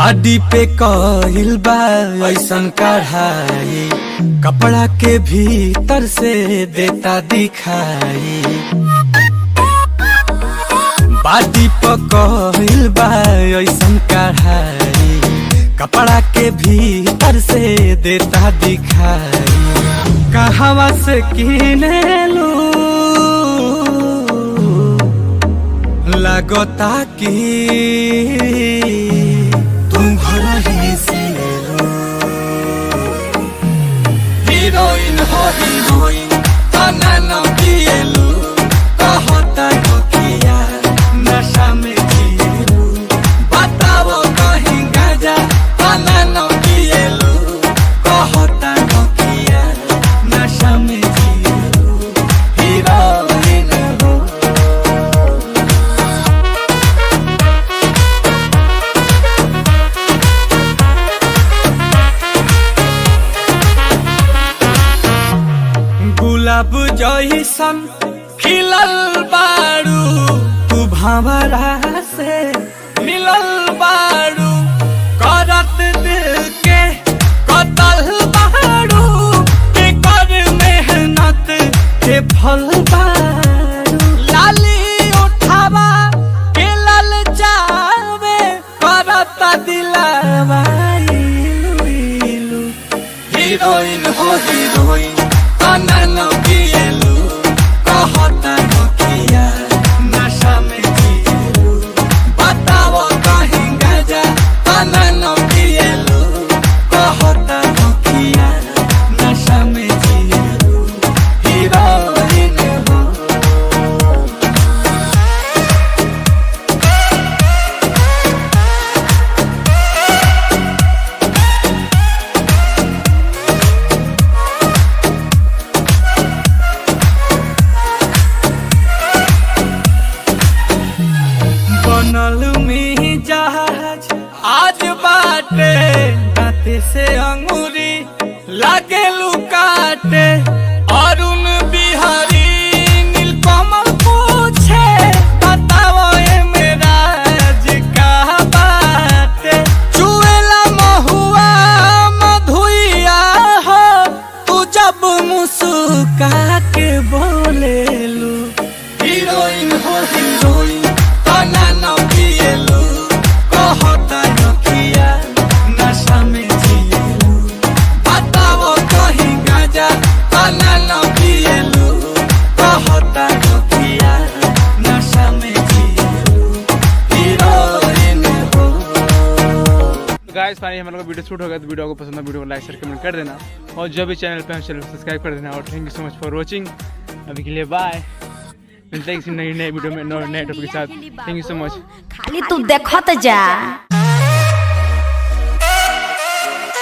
बाडी पे कइल बा ऐसन कढ़ाई, कपड़ा के भीतर से देता दिखाई। बाडी पे कइल बा ऐसन कढ़ाई, कपड़ा के भीतर से देता दिखाई। कहवा से किनेलू, लगता कि तुम घर ही से लो। हीरोइन हो हीरोइन तना न पिएलू, कहता किया नशा में जिएलू। बताओ कहीं गाजा तना न पिएलू, कहता किया नशा में जिएलू। हीरोइन हो। गुलाब जैसन खिलल बारू, तू भंवरा से मिलल बारू। करत दिल के कतल बारू, के कर मेहनत के फल बारू। लाली उठावा के लल जावे, करत दिलावा इलू इलू। हीरोइन हो हीरोइन तना न पिएलू, कहता किया नशा में जिएलू। बताओ कहीं गाजा तना न पिएलू, कहता किया नशा में जिएलू। हीरोइन हो। बनल में जहाज आज बाटे, दाते से अंगूरी लागे लुकाटे। अरुण बिहारी नीलकमल पूछे, बताओ ए मेरा का बाटे। चुएला महुआ मधुइया हो, तू जब मुस्का के बोलेलू। हीरोइन हो हीरोइन तना न पिएलू, कहता किया नशा में जिएलू। बताओ कहीं गाजा तना न पिएलू, कहता किया नशा में जिएलू। हीरोइन हो। गाइस फाइनली हम लोग का वीडियो शूट हो गया। तो वीडियो को पसंद है वीडियो को लाइक शेयर कमेंट कर देना, और जो भी चैनल पे हैं चैनल को सब्सक्राइब कर देना। और thank you so much for watching. अभी के लिए बाय, मिलते हैं किसी नई नई वीडियो में नए नए टॉपिक के साथ। Thank you so much. खाली तू देखत जा।